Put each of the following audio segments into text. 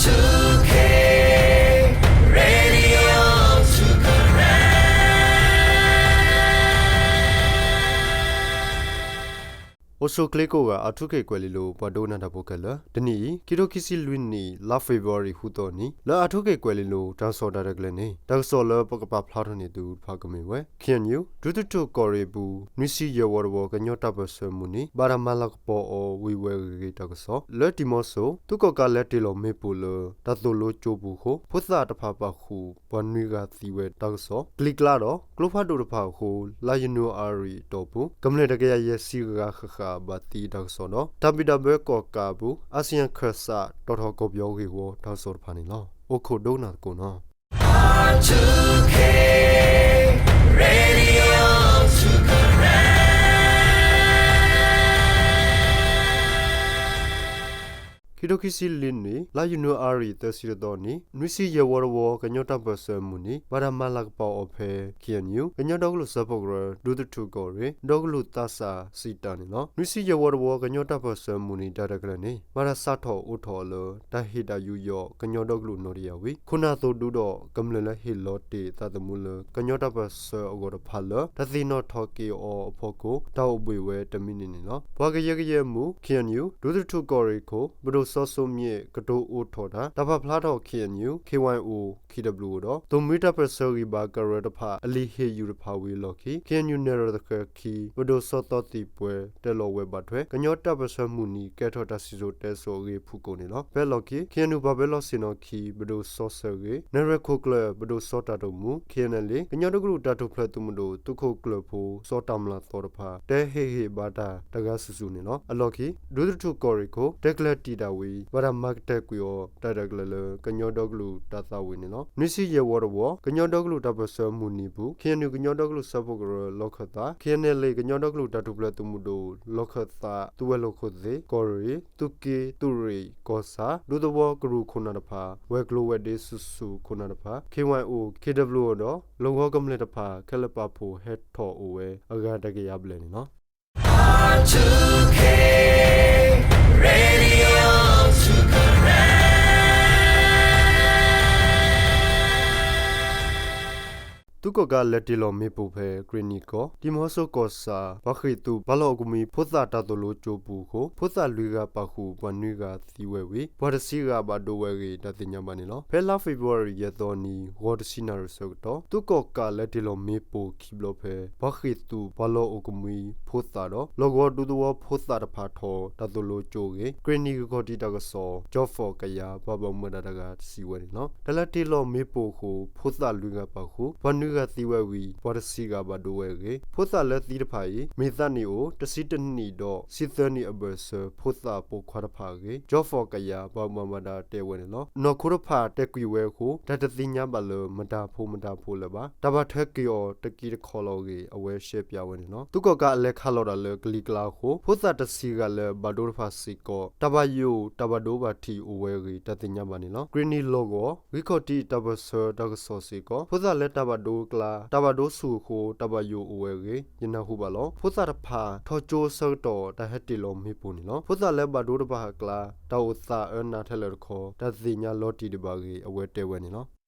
Radio အိၣ်ဆူၣ်ချ့ကိးဂၤ အၣ်ထူခ့ၣ်ကွဲၤလ့လိၤ ပှၤဒိကနၣ်တၢ်ဖိခဲလၢာ်, တနံၤအံၤ ခံထိခံဆံလွံၢ်နံၣ် လါ February ဃုသီနံၤ လၢအၣ်ထူခ့ၣ်ကွဲၤလ့လိၤ တၢ်ကစီၣ်တၢ်ရဲၣ်တၢ်ကျဲၤန့ၣ် တၢ်ကစီၣ်လၢပကပာ်ဖျါထီၣ်န့ၢ်သုတဖၣ်ကမ့ၢ်ဝဲ ခ့ၣ်အဲၣ်ယူၣ် ဒူသထူၣ်ကီၢ်ရ့ၣ်အပူၤ နွံဆံယဲၢ်ဝီတဝီ ကညီတၢ်ပၢၢ်ဆၢမုၢ်နံၤ ဘၣ်တၢ်မၤလၤကပီၤအီၤဝံၤဝဲအဂ့ၢ်တၢ်ကစီၣ်, လၢတံၤမီၤစိၤ သုးကီၣ်ကးလဲၤတ့ၢ်လီၤမ့ၣ်ပိၢ်လၢ တၢ်သိၣ်လိကၠိပူၤအဃိ ဖိသၣ်တဖၣ်ပာ်ဃုာ် ပှၤနွံဂၤသံဝဲတၢ်ကစီၣ်, ကလံၤကျါဒီး ကျိဖးဒိၣ်တဖၣ်အဃိ လါယနူၤအါရံၤအတီၢ်ပူၤ ကမျၢၢ်တကယၤယဲၢ်ဆံဂၤဃၣ်ဃၣ်ဘၣ်သံတၢ်ကစီၣ်ဒီး တၢ်ဘံၣ်တၢ်ဘၢကီၣ်ကးအပူၤ အၣ်စံၣ်ယၣ်ခၢၣ်စး တီၣ်ထီၣ်ကီၢ်ပယီၤဂ့ၢ်ဝီတၢ်ကစီၣ်တဖၣ်န့ၣ်လီၤ. အိၣ်ခိးဒိကနၣ်သကိးနီၤ. Radio ခံထိခံဆံလွံၢ်နံၣ် လါယနူၤအါရံၤသၢဆံတသီနံၤ နွံဆံယဲၢ်ဝီတဝီ ကညီတၢ်ပၢၢ်ဆၢမုၢ်နံၤ ဘၣ်တၢ်မၤလၤကပီၤအီၤဖဲ ခ့ၣ်အဲၣ်ယူၣ် ကညီဒီကလုာ်စၢဖှိၣ်ကရၢ ဒူသထူၣ်ကီၢ်ရ့ၣ် ဒီကလုာ်သးစၢ်စံးတၢ်န့ၣ်လီၤ. နွံဆံယဲၢ်ဝီတဝီ ကညီတၢ်ပၢၢ်ဆၢမုၢ်နံၤတၢ်ရဲၣ်တၢ်ကျဲၤန့ၣ် ဘၣ်တၢ်စးထီၣ်အိးထီၣ်အီၤလၢ တၢ်ဟ့ၣ်တၢ်ယူးယီၣ် ကညီဒီကလုာ်နီၢ်တယၢ်ဝံၤ ခိၣ်နၢ်သိၣ်ဒူဒီး ကမျၢၢ်လၢဟ့ၣ်လီၤတ့ၢ်သးသမူလၢ ကညီတၢ်ပၢၢ်ဆၢအဂီၢ်တဖၣ်လၢ တၢ်သ့ၣ်နီၣ်ထီၣ်က့ၤအီၤအဖီခိၣ် တၢ်အိၣ်ဘှံးဝဲတမံးနံးန့ၣ်လီၤ. ပှၤကယဲၢ်ကယဲၢ်မူး ခ့ၣ်အဲၣ်ယူၣ် ဒူသထူၣ်ကီၢ်ရ့ၣ်အခိၣ် ပဒိၣ်စီၤစိမၠ့ၣ် ကတိၤအိးထီၣ်တၢ် တၢ်ပာ်ဖျါထီၣ် ခ့ၣ်အဲၣ်ယူၣ် ခ့ၣ်ဝဲၣ်အိၣ် ခ့ၣ်ဒဘျုးအိၣ်ဒီး သိၣ်မှံတၢ်ပၢၢ်ဆၢဂံၢ်ဘါကရၢတဖၣ် အလံာ်ဟ့ၣ်ယူၣ်တဖၣ်ဝံၤအလီၢ်ခံ ခ့ၣ်အဲၣ်ယူၣ်နဲၣ်ရွဲၣ်သဃဲၤခံ ပဒိၣ်စီၤသီသံၣ်ပှဲၤ တဲလီၤဝဲဘၣ်ထွဲ ကညီတၢ်ပၢၢ်ဆၢမုၢ်နံၤ ကဲထီၣ်တၢ်စံၣ်စိၤတဲစိၤအဂ့ၢ်ဖုၣ်ကိာ်န့ၣ်လီၤ. ဖဲအလီၢ်ခံ ခ့ၣ်အဲၣ်ယူၣ် ပှၤပၢလီၢ်ဆ့ၣ်နီၤခံ ပဒိၣ်စီၤစၢဂ့ၤ နဲၣ်ရွဲၣ်ခိၣ်ကျၢၢ် ပဒိၣ်စီၤတၢ်တိာ်မူ ခ့ၣ်အဲၣ်အဲၣ်လ့ၣ် ကညီဒီကလုာ်တၢ်ထူၣ်ဖျဲးသုးမုၢ်ဒိၣ် သုးခိၣ်ကျၢၢ်ဖိ စီၤတၢ်မျၢ်သီတဖၣ် တဲဟ့ၣ်ဂံၢ်ဘါတၢ်တဂၤစုာ်စုာ်န့ၣ်လီၤ. အလီၢ်ခံ ဒူသထူၣ်ကီၢ်ရ့ၣ်အခိၣ် တဲကျၢၤတံာ်တၢ်ဝံၤ ဘၣ်တၢ်မၤကတၢၢ်ကွံာ်အီၤ တၢ်ရဲၣ်တၢ်ကျဲၤလၢ ကညီဒီကလုာ်တၢ်သးဝံၣ်န့ၣ်လီၤ. နွံဆံယဲၢ်ဝီတဝီ ကညီဒီကလုာ်တၢ်ပၢၢ်ဆၢမုၢ်နံၤအပူၤ ခ့ၣ်အဲၣ်ယူၣ် ကညီဒီကလုာ်စၢဖှိၣ်ကရၢ လီၢ်ခၢၣ်သး ခ့ၣ်အဲၣ်အဲၣ်လ့ၣ် ကညီဒီကလုာ်တၢ်ထူၣ်ဖျဲးသုးမုၢ်ဒိၣ် လီၢ်ခၢၣ်သး သုးဝဲၤလီၢ်ခိၣ်သ့ၣ် ကီၢ်ရ့ၣ် သုးက့ သုးရ့ၣ် ကီၢ်ဆၣ် ဒူသဝီကရူၢ်ခိၣ်နၢ်တဖၣ် ဝဲၤကျိၤဝဲၤဒ့စုာ်စုာ်ခိၣ်နၢ်တဖၣ် ခ့ၣ်ဝဲၣ်အိၣ် ခ့ၣ်ဒဘျုးအိၣ်ဒီး လီၢ်ကဝီၤကမျၢၢ်တဖၣ် ခဲလၢာ်ပာ်ဖှိၣ်ဟဲထီၣ်အိၣ်ဝဲအဂၤတကယၤဘျဲၣ်န့ၣ်လီၤ. သုးကီၣ်ကးလဲၤတ့ၢ်လီၤမ့ၣ်ပိၢ်ဖဲ ကရ့ၣ်နံၣ်ကီၢ် တံၤမီၤစိၤကီၢ်ဆၣ် ပှၤဃ့ၢ်သုးပှၤလီၢ်အိၣ်ကမှံဖိသၣ်တၢ်သိၣ်လိကၠိပူၤအဃိ ဖိသၣ်လွံၢ်ဂၤပာ်ဃုာ် ပှၤနွံဂၤသံဝဲဝံၤ ပှၤတဆံဂၤဘၣ်ဒိဝဲအဂ့ၢ် တၢ်သ့ၣ်ညါဘၣ်န့ၣ်လီၤ. ဖဲလါ February ယဲၢ်သီနံၤ ဂီၤတဆံနၣ်ရံၣ်ဆၢကတီၢ် သုးကီၣ်ကးလဲၤတ့ၢ်လီၤမ့ၣ်ပိၢ်ခံဘျီဖဲ ပှၤဃ့ၢ်သုးပှၤလီၢ်အိၣ်ကမှံဖိသၣ်ဒီး လီၢ်ကဝီၤဒူသဝီဖိသၣ်တဖၣ်ထီၣ် တၢ်သိၣ်လိကၠိအဂ့ၢ် ကရ့ၣ်နံၣ်ဂံၢ်ခီၣ်ထံးတၢ်ကစီၣ် ကၠီဖီၣ်ကယၤ ပှၤဘၣ်မူဘၣ်ဒါတဂၤစံးဝဲန့ၣ်လီၤ. တၢ်လဲၤတ့ၢ်လီၤမ့ၣ်ပိၢ်အဃိ ဖိသၣ်လွံၢ်ဂၤပာ်ဃုာ် ပှၤနွံဂၤသံဝဲဝံၤ ပှၤတဆံဂၤဘၣ်ဒိဝဲအဂ့ၢ် ဖိသၣ်လၢသံတဖၣ်အံၤ မ့ၢ်သးနံၣ်အိၣ်တဆံတနံၣ်ဒီး ဆံသၢနံၣ်အဘၢၣ်စၢၤ ဖိသၣ်ပိာ်ခွါတဖၣ်အဂ့ၢ် ကၠီဖီၣ်ကယၤ ပှၤဘၣ်မူဘၣ်ဒါတဲဝဲန့ၣ်လီၤ. နီၢ်ခိတဖၣ်တဲာ်ကွံာ်ဝဲအဃိ တၢ်တသ့ၣ်ညါဘၣ်လၢ မတၤဖိမတၤဖိလၢၤဘၣ်. တၢ်ဘၣ်ထွဲက့ၤအီၤတကံတခီလီၤအဂ့ၢ် အဝဲရှဲပၠးဝဲန့ၣ်လီၤ. သုးကီၣ်ကးအလဲၤခးလီၤတၢ်လၢကလံၤကျါအဃိ ဖိသၣ်တဆံဂၤလၢဘၣ်ဒိတဖၣ်စ့ၢ်ကီး တၢ်ဘၣ်ယိၣ်တၢ်ဘၣ်ဒိဘၣ်ထံးအိၣ်ဝဲအဂ့ၢ် တၢ်သ့ၣ်ညါဘၣ်န့ၣ်လီၤ. ကရ့ၣ်နံၣ်လီၢ်ကဝီၤ ဂံၢ်ခီၣ်ထံးတၢ်ပၢၢ်ဆၢတၢ်ကစီၣ်စ့ၢ်ကီး ဖိသၣ်လၢတၢ်ဘၣ်ဒိအကျါ တၢ်ဘၣ်ဒိဆူၣ်အဃိ တၢ်ဘၣ်ယိၣ်အိၣ်ဝဲအဂ့ၢ် ယနၢ်ဟူဘၣ်လီၤ. ဖိသၣ်တဖၣ် ထီၣ်ကၠိအဆၢကတီၢ် တၢ်ဟဲတ့ၢ်လီၤမ့ၣ်ပိၢ်န့ၣ်လီၤ. ဖိသၣ်လၢဘၣ်ဒိတဖၣ်အကျါ တၢ်အိၣ်သးအၢနးထဲလဲၣ်တခီ တၢ်သ့ၣ်ညါလီၤတံၢ်ဒံးဘၣ်အဂ့ၢ် အဝဲတဲဝဲန့ၣ်လီၤ.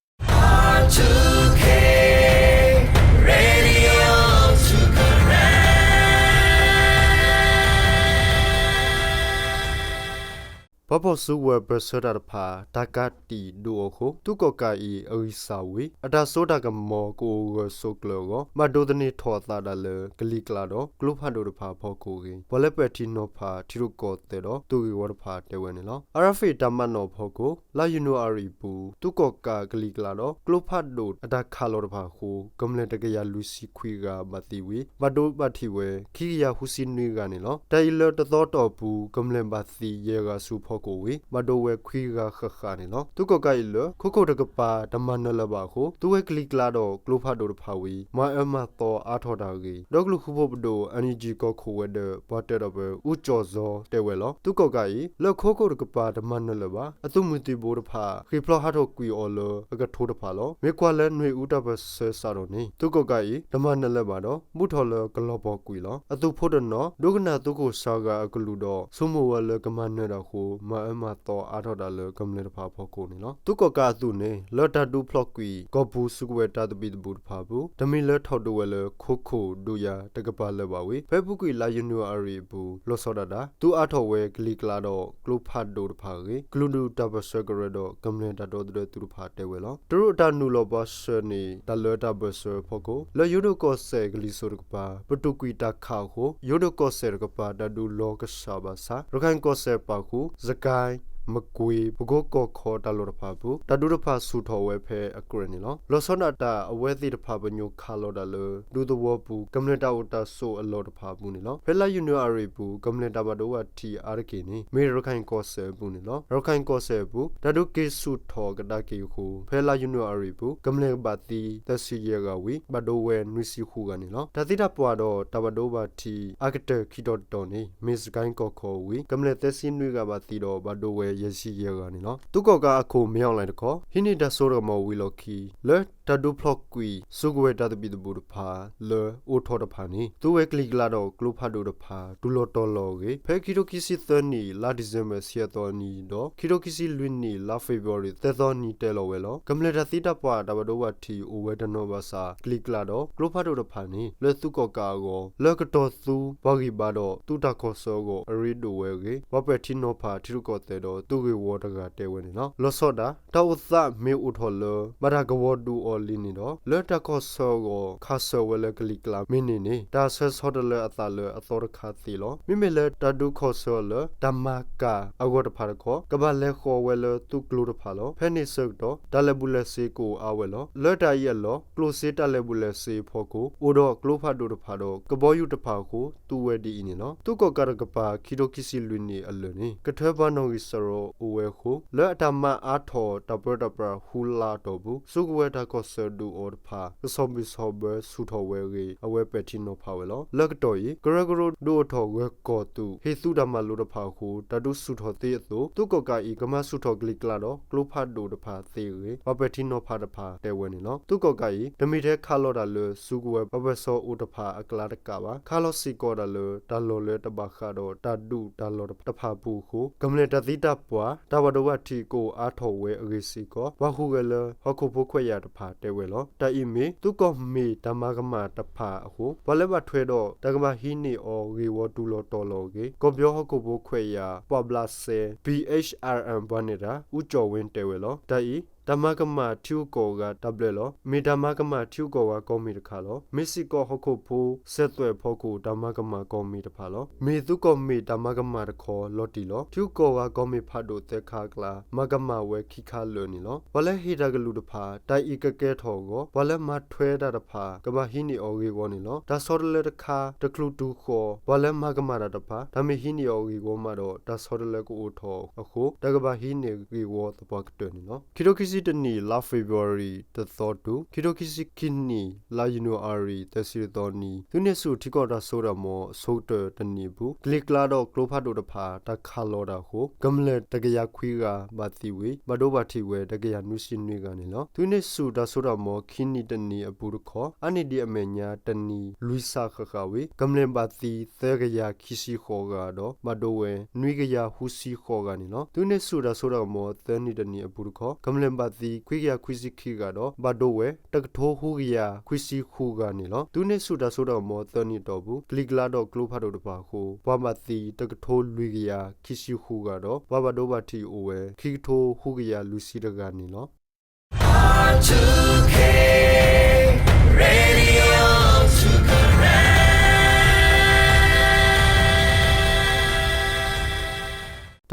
ပှၤဖီၣ်စုကဝဲၤပၢၢ်ဆၢတၢ်တဖၣ် တၢ်ကးတံာ်ဒိၣ်အီၤအဃိ သုးကီၣ်ကးအံၤအဂံၢ်စၢ်ဝံၤ အတၢ်စိတၢ်ကမီၤကအိၣ်ဂၢၢ်ဆိးကျၢၤအဂီၢ် ဘၣ်ဒိသန့ၤထီၣ်အသးဒၣ်လၢ ကလံၤကျါဒီးကျိဖးဒိၣ်တဖၣ်အဖီခိၣ်အဂ့ၢ် ပှၤလၢပဲာ်ထံနီၤဖးထံရူၢ်ကီၢ်သဲးဒီးသုးဂ့ၢ်ဝီတဖၣ်တဲဝဲန့ၣ်လီၤ. အရၣ်ဖ့ၣ်တၢ်မၤနီၣ်အဖီခိၣ် လါယနူၤအါရံၤအပူၤ သုးကီၣ်ကးကလံၤကျါဒီးကျိဖးဒိၣ်အတၢ်ခးလီၤတဖၣ်အဃိ ကမျၢၢ်တကယၤလွံၢ်ဆံခွံဂၤဘၣ်သံဝံၤ ဘၣ်ဒိဘၣ်ထံးဝဲ ခံကယၤဃုဆံနွံဂၤန့ၣ်လီၤ. တၢ်အံၤလၢတသီအတီၢ်ပူၤ ကမျၢၢ်ဘၣ်သံယဲၢ်ဂၤဆူအဖီခိၣ်ဝံၤ ဘၣ်ဒိဝဲခွံဂၤဃၣ်ဃၣ်န့ၣ်လီၤ. သုးကီၣ်ကးအံၤလၢ ခိခိၣ်တကပၤတမၤနၢၤလၢၤဘၣ်အဃိ သုဝဲကလံၤကျါဒီးကျိဖးဒိၣ်တဖၣ်ဝံၤ မၤအၢမၤသီအါထီၣ်တၢ်အဂ့ၢ် ဒီကလုာ်ဃူဖိးပဒိၣ် NUG ကီၢ်ခိၣ်ဝဲၤဒၢး ပှၤတဲဒီးပၢၤ အူကၠီၣ်စီၤ တဲဝဲလီၤ. သုးကီၣ်ကးအံၤ လၢအခိခိၣ်တကပၤတမၤနၢၤလၢၤဘၣ် အသုးမုၢ်သံၣ်ဘိတဖၣ် ဃ့ၢ်ဖျိးဟးထီၣ်ကွံာ်အီၤလၢအကထိတဖၣ်လီၤ. မ့ၢ်ကွၢ်လၢနွေဦးတၢ်ပၢၢ်ဆၢစးထီၣ်န့ၣ် သုးကီၣ်ကးအံၤ တမၤနၢၤလၢၤဘၣ်ဒီး ဘူးထီၣ်လၢကလီၤပှီၢ်ကွံာ်လီၤ. အသုးဖိတနီၤ ဒိကနၣ်သုးခိၣ်စှၤဂၤအကလုၢ်ဒီး ဆိကမိၣ်ဝဲလၢကမၤနၢၤတၢ်အဃိ မၤအၢမၤသီအါထီၣ်တၢ်လၢကမျၢၢ်တဖၣ်အဖီခိၣ်န့ၣ်လီၤ. သုးကီၣ်ကးအသုးန့ၣ် လၢတၢ်ဒုးဖျိးကွံာ် ကီၢ်ပူၤစုကဝဲၤတၢ်သဘံၣ်သဘုၣ်တဖၣ်အပူၤ တမံၤလၢထီၣ်ဒုးဝဲလၢ ခိခိၣ်ဒုးယၤတကပၤလၢၤဘၣ်ဝံၤ ဖဲအပူၤကွံာ်လါယနူၤအါရံၤအပူၤ လီၤဆီဒၣ်တၢ် သုးအါထီၣ်ဝဲကလံၤကျါဒီးကျိဖးဒိၣ်တဖၣ်အဂ့ၢ် ကလုာ်ဒူၣ်တၢ်ပၢၢ်ဆၢကရၢဒီးကမျၢၢ်တၢ်ဒီသဒၢသုးတဖၣ်တဲဝဲလီၤ. တရူးအတၢ်နုာ်လီၤပှၤစၢၤန့ၢ် တၢ်လၢတၢ်ဘၢၣ်စၢၤအဖီခိၣ် လၢယိၤဒိၣ်ကီၢ်စဲၣ်ကလံၤစိးတကပၤ ပတုာ်ကွံာ်တၢ်ခးအဃိ ယိၤဒိၣ်ကီၢ်စဲၣ်တကပၤတၢ်ဒုးလီၤကဆှၣ်ဘၣ်ဆၣ် ရခၢၣ်ကီၢ်စဲၣ်ပာ်ဃုာ် စကဲၣ်, မကွ့ၤ, ပကိကီၢ်ခီတၢ်လီၢ်တဖၣ်အပူၤ တၢ်ဒုးတဖၣ်ဆူၣ်ထီၣ်ဝဲဖဲအကြၢးန့ၣ်လီၤ. လီၤဆီဒၣ်တၢ်အဝဲသ့ၣ်တဖၣ်ပညိၣ်ခးလီၤတၢ်လၢ ဒူသဝီပူၤ ကမျၢၢ်တၢ်အိၣ်တၢ်ဆိးအလီၢ်တဖၣ်အပူၤန့ၣ်လီၤ. ဖဲလါယနူၤအါရံၤအပူၤ ကမျၢၢ်တၢ်ဘၣ်ဒိဘၣ်ထံးအါတက့ၢ်န့ၣ် မ့ၢ်ရခၢၣ်ကီၢ်စဲၣ်အပူၤန့ၣ်လီၤ. ရခၢၣ်ကီၢ်စဲၣ်အပူၤ တၢ်ဒုးက့ၤဆူၣ်ထီၣ်ကဒါက့ၤအဃိ ဖဲလါယနူၤအါရံၤအပူၤ ကမျၢၢ်ကဘၣ်သံသၢဆံယဲၢ်ဂၤဝံၤ ဘၣ်ဒိဝဲနွံဆံဃုဂၤန့ၣ်လီၤ. တၢ်သံတၢ်ပှၢ်ဒီးတၢ်ဘၣ်ဒိဘၣ်ထံးအါကတၢၢ်ခံတီၤတတီၤန့ၣ် မ့ၢ်စကဲၣ်ကီၢ်ခီဝံၤ ကမျၢၢ်သၢဆံနွံဂၤဘၣ်သံဒီးဘၣ်ဒိဝဲယဲၢ်ဆံယဲၢ်ဂၤန့ၣ်လီၤ. သုးကီၣ်ကးအခိၣ် မ့ၢ်အီၣ်လဲၣ်တခီ ဟံးန့ၢ်တၢ်စိတၢ်ကမီၤဝံၤလီၢ်ခံ လၢတၢ်ဒုးဖျိးကွံာ် စုကဝဲၤတၢ်သဘံၣ်သဘုၣ်တဖၣ်လၢအိၣ်ထီၣ်တဖၣ်န့ၣ် သုဝဲကလံၤကျါဒီးကျိဖးဒိၣ်တဖၣ် တုၤလီၤတီၤလီၤအဂ့ၢ် ဖဲခံထိခံဆံသၢနံၣ် လါဒံၣ်စ့ဘၢၣ် ဆံအသီအနံၤဒီး ခံထိခံဆံလွံၢ်နံၣ် လါဖ့ၤဘြူၤအါရံၤ သၢသီအနံၤတဲလီၤဝဲလီၤ. ကမျၢၢ်တၢ်သံတၢ်ပှၢ်တၢ်ဘၣ်ဒိဘၣ်ထံးအိၣ်ဝဲတနီၤဘၣ်ဆၣ် ကလံၤကျါဒီးကျိဖးဒိၣ်တဖၣ်န့ၣ် လၢသုးကီၣ်ကးအဂီၢ် လၢကတီၢ်သူပှၤဂံၢ်ဘါဒီးသုးတၢ်ကီၢ်ဆၢအဂီၢ် အရ့ဒိၣ်ဝဲအဂ့ၢ် ပှၤပဲာ်ထံနီၤဖးထံရူၢ်ကီၢ်သဲးဒီးသုးဂ့ၢ်ဝီတဂၤတဲဝဲန့ၣ်လီၤ. လီၤဆီဒၣ်တၢ် တၢ်အိၣ်သးမ့ၢ်အိၣ်ထီၣ်လၢ ဘၣ်တၢ်ကဝီၤဒုးအီၤလံန့ၣ်ဒီး လၢတၢ်ကီၢ်ဆၢအဂီၢ် ခးစၢၤဝဲလၢကလံၤကျါမ့ၢ်န့ၢ်န့ၣ် တၢ်ဆၢဆီတလဲအသးလၢအသီတခါသ့လီၤ. မ့မ့ၢ်လၢတၢ်ဒုးခးစၢၤအီၤလၢ တၢ်မၤကၤအဂီၢ်တဖၣ်တခီ ကဘၣ်လဲၤဃီၤဝဲလၢသုးကျိၤတဖၣ်လီၤ. ဖဲန့ၣ်ဆၢကတီၢ် တၢ်လဲၤဘူးလဲၤစ့ကအိၣ်အါဝဲလီၤ. လၢတၢ်အံၤအလီၢ် ကျိၣ်စ့တၢ်လဲၤဘူးလဲၤစ့အဖီခိၣ် အိၣ်ဒီးကျိဖးဒိၣ်တဖၣ်ဒီးကဘီယူၤတဖၣ်အဃိ သူဝဲဒ်အံၤန့ၣ်လီၤ. သုးကီၣ်ကးတကပၤ ခံထိခံဆံလွံၢ်နံၣ်အလၢာ်န့ၣ် ကထၢပှၤနီၣ်ဂံၢ်စရီအိၣ်ဝဲအဃိ လၢအတၢ်မၤအါထီၣ်တၢ်ပၢတၢ်ပြးဃုလါအတီၢ်ပူၤ စုကဝဲၤတၢ်ကီၢ်ဆၢဒုးအီၤတဖၣ် ကစီၣ်ဘံၣ်စီၣ်ဘၢဆူၣ်ထီၣ်ဝဲအဂ့ၢ် အဝဲပဲာ်ထံနီၤဖးဝဲလီၤ. လၢကတီၢ်အံၤ ကရၢကရိဒုးအိၣ်ထီၣ်ဂၢၢ်ကီၢ်သုး ဟ့ၣ်သုးတၢ်မၤလိတဖၣ်အဃိ တၢ်ဒုးဆူၣ်ထီၣ်သ့အသိး သုးကီၣ်ကးအံၤ ကမၤဆူၣ်ထီၣ်ကလံၤကျါဒီးကျိဖးဒိၣ်တဖၣ်သ့အဂ့ၢ် ပှၤပဲာ်ထံနီၤဖးတဖၣ်တဲဝဲန့ၣ်လီၤ. သုးကီၣ်ကးအံၤ တမ့ၢ်ထဲခးလီၤတၢ်လၢစုကဝဲၤပှၤပၢၢ်ဆၢအိၣ်တဖၣ်အကျါတကးဘၣ် ခးလီၤစ့ၢ်ကီးတၢ်လၢတၢ်လီၢ်လၢတဘၣ်ဃးဒီးတၢ်ဒုးတၢ်လီၢ်တဖၣ်အပူၤအဃိ ကမျၢၢ်တၢ်သံတၢ်ပှၢ် တၢ်ဘၣ်ဒိဘၣ်ထံးကအိၣ်အါထီၣ်ဝဲအဂ့ၢ်စ့ၢ်ကီး ပှၤဟူးဂဲၤလၢဟီၣ်ခိၣ်ဖိခွဲးယာ်တဖၣ်တဲဝဲလီၤ. တၢ်အံၤမ့ၢ်သုးကီၣ်မ့ၢ်တၢ်မၤကမၣ်တဖၣ်အဃိ ပှၤလၢဘၣ်ထွဲဒီးတၢ်ကဘၣ်ဟံးန့ၢ်အီၤဂ့ၢ်ဝီတုၤလီၤတီၤလီၤအဂ့ၢ် ကီၢ်ပယီၤဟီၣ်ခိၣ်ဖိခွဲးယာ် ပှၢ်ဘျးစဲ ပံၢ် ၡ် ၡ် �အၣ် အၣ် ပှၤနဲၣ်တၢ် အူကၠီၣ်ဝ့တဲဝဲလီၤ. တၢ်အံၤ တၢ်မၤကမၣ်ထံဂုၤကီၢ်ဂၤတၢ်ဘျၢလီၤ. မ့ၢ်တၢ်မၤကမၣ်ထံဂုၤကီၢ်ဂၤကီၢ်မ့ၢ်တခါလီၤ. မ့ၢ်စ့ၢ်ကီးဟီၣ်ခိၣ်ဖိစဲးသွဲၣ်အဖီခိၣ်တၢ်မၤကမၣ်ကီၢ်မ့ၢ်တဖၣ်လီၤ. မ့ၢ်သုးကီၣ်မ့ၢ်တၢ်မၤကမၣ်တခီလီၤတံၢ်လီၤ. ထံဂုၤကီၢ်ဂၤကီၢ်မ့ၢ်ဖးဒိၣ်သၢခါအကျါ မၤကမၣ်ဝဲခံခါလၢာ်န့ၣ်လီၤ. ပှၤလၢဟ့ၣ်တၢ်ကလုၢ်တဖၣ် တၢ်အံၤကကဲထီၣ်အဂီၢ် ပှၤလၢမၤထွဲတၢ်တဖၣ် ကဘၣ်ဟံးန့ၢ်အီၤဂ့ၢ်ဝီန့ၣ်လီၤ. တၢ်ဆီတလဲတခါ တချုးတုၤဃီၤ ပှၤလၢမၤကမၣ်တၢ်တဖၣ် တၢ်မ့ၢ်ဟံးန့ၢ်အီၤဂ့ၢ်ဝီမးဒီး တၢ်ဆီတလဲကအိၣ်ထီၣ်အဃိ တၢ်ကဘၣ်ဟံးန့ၢ်ဂ့ၢ်ဝီသပှၢ်ကတၢၢ်န့ၣ်လီၤ. ခံထိခံဆံတနံၣ် လါဖ့ၤဘြူၤအါရံၤ တသီတုၤ ခံထိခံဆံခံနံၣ် လါယနူၤအါရံၤ သၢဆံတသီနံၤ သုးန့ၢ်ဆူၣ်ထံကီၢ်တၢ်စိတၢ်ကမီၤအဆိကတၢၢ်တနံၣ်အပူၤ ကလံၤကျါဒီးကျိဖးဒိၣ်တဖၣ် တၢ်ခးလီၤတၢ်အဃိ ကမျၢၢ်တကယၤခွံဂၤဘၣ်သံဝံၤ ဘၣ်ဒိဘၣ်ထံးဝဲတကယၤနွံဆံနွံဂၤန့ၣ်လီၤ. သုးန့ၢ်ဆူၣ်တၢ်စိတၢ်ကမီၤခံနံၣ်တနံၣ်အပူၤတခီ အါန့ၢ်ဒံးအမဲာ်ညါတနံၣ်လွံၢ်စးဃၣ်ဃၣ်ဝံၤ ကမျၢၢ်ဘၣ်သံသၢကယၤခံဆံဃိးဂၤဒီး ဘၣ်ဒိဝဲနွံကယၤဃုဆံဃိးဂၤန့ၣ်လီၤ. သုးန့ၢ်ဆူၣ်တၢ်စိတၢ်ကမီၤသၢနံၣ်တနံၣ်အပူၤတခီ ကမျၢၢ်ဘၣ်သံခွံကယၤခွံဆံခံဂၤဒီး ဘၣ်ဒိဝဲတကထိဃုကယၤခွံဆံဃုဂၤန့ၣ်လီၤ. သုးန့ၢ်ဆူၣ်တၢ်စိတၢ်ကမီၤသၢနံၣ်အတီၢ်ပူၤ ကလံၤကျါဒီးကျိဖးဒိၣ်တဖၣ်အဃိ ပှၤဘၣ်သံတကထိလွံၢ်ကယၤခံဆံဃုဂၤဒီး ပှၤဘၣ်ဒိဘၣ်ထံးအိၣ်ဝဲ ခံကထိဃုကယၤလွံၢ်ဆံတဂၤန့ၣ်လီၤ.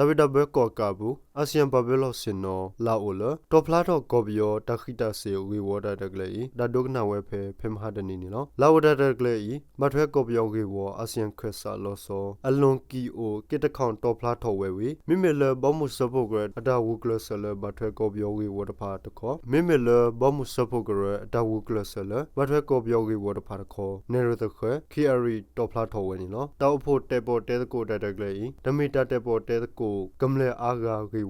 တၢ်ဘံၣ်တၢ်ဘၢကီၣ်ကးပူၤ အၣ်စံၣ်ယၣ်ပာ်ဖှိၣ်လီၢ်ဆ့ၣ်နီၤ လၢအိၣ်လၢ တီၣ်ဖျါထီၣ်ကီၢ်ပယီၤတၢ်ဃံးတၢ်စ့ၤဂ့ၢ်ဝီတၢ်ရဲၣ်တၢ်ကျဲၤအံၤ တၢ်ဒိကနၣ်ဝဲဖဲ ဖဲမဟါတနံၤန့ၣ်လီၤ. လၢအိၣ်တၢ်ရဲၣ်တၢ်ကျဲၤအံၤ ဘၣ်ထွဲကီၢ်ပယီၤဂ့ၢ်ဝီ အၣ်စံၣ်ယၣ်ခၢၣ်စးလီၤဆီ အလွန်ကံၣ်အိၣ် က့တခီၣ် တီၣ်ဖျါထီၣ်ဝဲဝံၤ မ့မ့ၢ်လၢဘီမုၢ်စၢဖှိၣ်ကရၢအတၢ်ဂုာ်ကျဲးစၢးလၢဘၣ်ထွဲကီၢ်ပယီၤဂ့ၢ်ဝီတဖၣ်တခီ မ့မ့ၢ်လၢဘီမုၢ်စၢဖှိၣ်ကရၢအတၢ်ဂုာ်ကျဲးစၢးလၢ ဘၣ်ထွဲကီၢ်ပယီၤဂ့ၢ်ဝီတဖၣ်တခီ နဲၣ်ရွဲၣ်သဃဲၤ ခံအရံၣ် တီၣ်ဖျါထီၣ်ဝဲန့ၣ်လီၤ. တၢ်အိၣ်ဖှိၣ်တဲာ်ပီၣ်တဲသကိးတၢ်ရဲၣ်တၢ်ကျဲၤအံၤ တမ့ၢ်တၢ်တဲာ်ပီၣ်တဲသကိးကမျၢၢ်အါဂၤဂ့ၢ်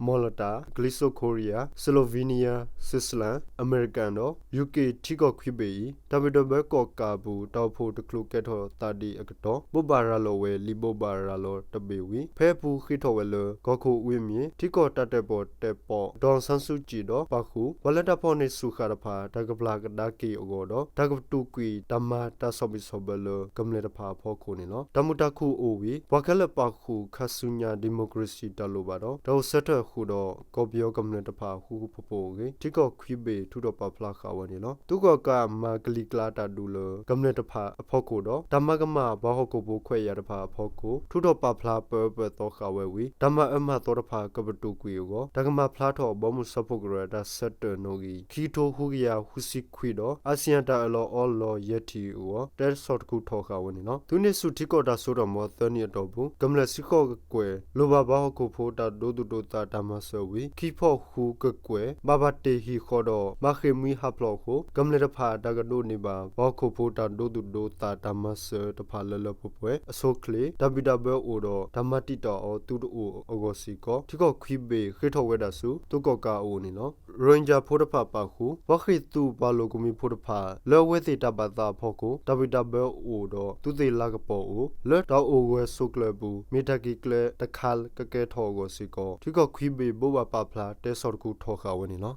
မီလတၢ် ကလံၤစိးခိရံယါ Slovenia Switzerland American ဒီး UK ထံကီၢ်ခွံဘ့ၣ်အံၤ တၢ်ဘံၣ်တၢ်ဘၢကီၣ်ကးအပူၤ တၢ်အိၣ်ဖှိၣ်တချုးကဲထီၣ်သးဒံးအကတီၢ် ဘိးဘၣ်ရၤလီၤဝဲလံာ်ဘိးဘၣ်ရၤလီၤတဘ့ၣ်ဝံၤ ဖဲအပူၤဃ့ထီၣ်ဝဲလၢ ကီၢ်ခိၣ်ဝ့မံၤ ထံကီၢ်တၢ်တၢၣ်ပီၣ်တၢၣ်ပီ ဒေါ်အောင်ဆန်းစုကြည် ဒီးပာ်ဃုာ် ပှၤလၢတၢ်ဖီၣ်န့ၢ်ဆူၣ်ဃာ်တဖၣ် တၢ်ကပျၢ်ကဒါက့ၤအဂီၢ်ဒီး တၢ်ကပတုာ်ကွံာ်တၢ်မၤတၢ်ဆီၣ်ဘံၣ်ဆီၣ်ဘၢလၢကမျၢၢ်တဖၣ်အဖီခိၣ်န့ၣ်လီၤ. တၢ်မုာ်တၢ်ခုၣ်အိၣ်ဝံၤ ပှၤခဲလၢာ်ပာ်ဃုာ်ခါဆူညါ democracy တၢ်လိၣ်ဘၣ်ဒီး တၢ်အိၣ်ဆၢထၢၣ်အဃိဒီး ကီၢ်ပယီၤကမျၢၢ်တဖၣ်အဃူဃူဖိးဖိးအဂ့ၢ် ထံကီၢ်ခွံဘ့ၣ်ထုးထီၣ်ပာ်ဖျါဃာ်ဝဲန့ၣ်လီၤ. သုးကီၣ်ကးမၤကလံၤကျါတၢ်ဒုးလၢ ကမျၢၢ်တဖၣ်အဖီခိၣ်ဒီး တၢ်မၤကမၣ်ပှၤဟီၣ်ခိၣ်ဖိခွဲးယာ်တဖၣ်အဖီခိၣ် ထုးထီၣ်ပာ်ဖျါပၢအၢပၢသီဃာ်ဝဲဝံၤ တၢ်မၤအၢမၤသီတဖၣ်ကပတုာ်ကွံာ်အဂီၢ် တၢ်ကမၤဖျါထီၣ်ဘီမုၢ်စၢဖှိၣ်ကရၢ တၢ်ဆၢတဲာ်နီၣ်ဂံၢ် ခံကထိဃုကယၤဃုဆံခွံဒီး အၣ်စံၣ်ယၣ်တၢ်အၢၣ်လီၤအီလီၤယဲၢ်ထံၣ်အဂီၢ် တဲဆီၣ်တခူထီၣ်ဃာ်ဝဲန့ၣ်လီၤ. သုးန့ၢ်ဆူၣ်ထံကီၢ်တၢ်စိတၢ်ကမီၤသၢနံၣ်အတီၢ်ပူၤ ကမျၢၢ်စ့ၢ်ကီးကကွဲၢ် လိၣ်ဘၣ်ပှၤဟီၣ်ခိၣ်ဖိတၢ်ဒိသူၣ်ဒိသးတၢ်မၤစၢၤဝံၤ ခံဖီၣ်ဃုကကွဲၢ် ဘၣ်ပာ်တ့ၢ်ဟံၣ်ဃီဒီး ဘၣ်ဃ့ၢ်မှံဟးဖျိးအဃိ ကမျၢၢ်တဖၣ်တၢ်ကဒိးန့ၢ်ဘၣ် ပှၤဟီၣ်ခိၣ်ဖိတၢ်ဒိသူၣ်ဒိသးတၢ်မၤစၢၤတဖၣ်လၢလၢပှဲၤပှဲၤအဆိအချ့ တၢ်ဘံၣ်တၢ်ဘၢအိၣ်ဒီး တၢ်မၤတံာ်တာ်အီၤသုတအိၣ်အဂီၢ်စ့ၢ်ကီး ထံကီၢ်ခွံဘ့ၣ်ဃ့ထီၣ်ဝဲဒၣ်ဆူ သုးကီၣ်ကးအအိၣ်န့ၣ်လီၤ. ရိၣ်ဟ့ကၠၣ်ဖိတဖၣ်ပာ်ဃုာ် ပှၤဃ့ၢ်သုးပှၤလိာ်ကမှံဖိတဖၣ် လၢအဝဲသ့ၣ်တၢ်ဘၣ်သးအဖီခိၣ် တၢ်ဘံၣ်တၢ်ဘၢအိၣ်ဒီး သုးသ့ၣ်လၤကပီၤအိၣ် လၢတၢ်အိၣ်ဂၢၢ်ဆိးကျၢၤအပူၤ မ့ၢ်တၢ်က့ၤကျဲတခါကကဲထီၣ်အဂီၢ်စ့ၢ်ကီး ထံကီၢ်ခွံဘ့ၣ်ဘိးဘၣ်ပာ်ဖျါတဲဆီၣ်တခူထီၣ်ဃာ်ဝဲန့ၣ်လီ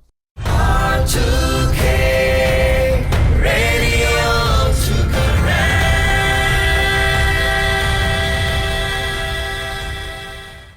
ၤ.